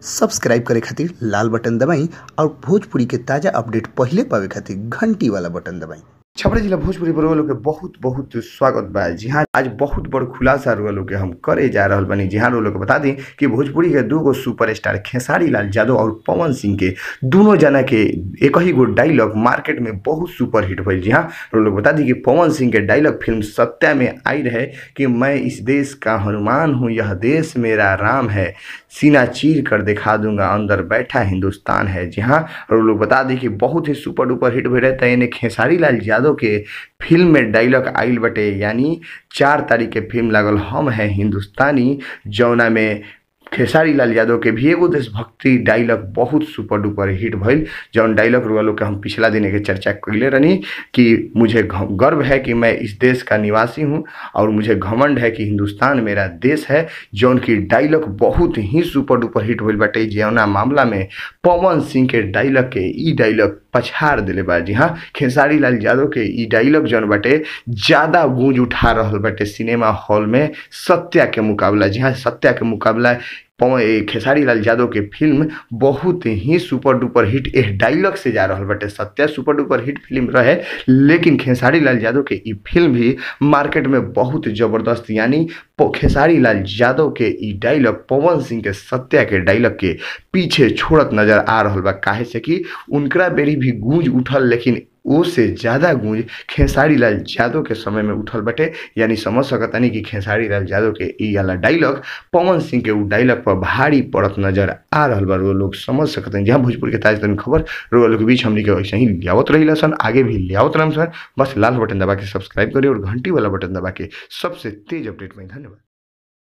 Subscribe करे खातिर लाल button दबाई और भोजपुरी के ताजा अपडेट पहिले पावे खातिर घंटी वाला बटन दबाई। छपरा जिला भोजपुरी पर लोग के बहुत बहुत स्वागत बा। जी हाँ, आज बहुत बड़ खुलासा रुआ लोग के हम करे जा रहल बानी। जी हाँ, लोग के बता दी कि भोजपुरी के दो गो सुपरस्टार खेसारी लाल यादव और पवन सिंह के दोनों जना के एक ही गो डायलॉग मार्केट में बहुत सुपर हिट भइल। जी हाँ, लोग बता दी कि पवन सिंह के डायलॉग फिल्म सत्या में आई रहे कि मैं इस देश का हनुमान हूँ, यह देश मेरा राम है, सीना चीर कर दिखा दूंगा, अंदर बैठा हिंदुस्तान है। जी हाँ, और लोग बता दी कि बहुत ही सुपर डुपर हिट भइल रहे। यानी खेसारी लाल यादव के फिल्म में डायलॉग आइल बटे, यानी 4 तारीख के फिल्म लागल हम है हिंदुस्तानी, जौना में खेसारी लाल यादव के भी एगो देशभक्ति डायलॉग बहुत सुपर डुपर हिट भइल। जौन डायलॉग रुआ लोग के हम पिछला दिन के चर्चा कैले रहनी कि मुझे गर्व है कि मैं इस देश का निवासी हूँ और मुझे घमंड है कि हिंदुस्तान मेरा देश है, जौन की डायलॉग बहुत ही सुपर डुपर हिट भइल बाटे। जौना मामला में पवन सिंह के डायलॉग के ई डायलॉग पछाड़ दिले बा। जी हाँ, खेसारी लाल यादव के ई डायलॉग जौन बाटे ज़्यादा गूंज उठा रहल बाटे सिनेमा हॉल में सत्या के मुकाबला। जी हाँ, सत्या के मुकाबला खेसारी लाल यादव के फिल्म बहुत ही सुपर डुपर हिट एह डायलॉग से जा रहल बाटे। Satya super duper hit film रहे, लेकिन खेसारी लाल यादव के ई फिल्म भी मार्केट में बहुत ज़बरदस्त, यानी खेसारी लाल यादव के ई डायलॉग पवन सिंह के सत्या के डायलॉग के पीछे छोड़त नजर आ रहल बा। काहे से कि उनकरा बेरी भी गूंज उठल, लेकिन ओ से ज़्यादा गूंज खेसारी लाल यादव के समय में उठल बटे। यानी समझ सकतानी कि खेसारी लाल यादव के ई वाला डायलॉग पवन सिंह के उ डायलॉग पर भारी पड़त नजर आ रहल बा। वो लोग समझ सकते जहाँ भोजपुर के ताज़ा तरीन खबर रोआ लोग के बीच हमनी के ऐसे ही लियावत रही सन, आगे भी लियावत रहम सन। बस लाल बटन दबा के सब्सक्राइब करी और घंटी वाला बटन दबा के सबसे तेज अपडेट में। धन्यवाद।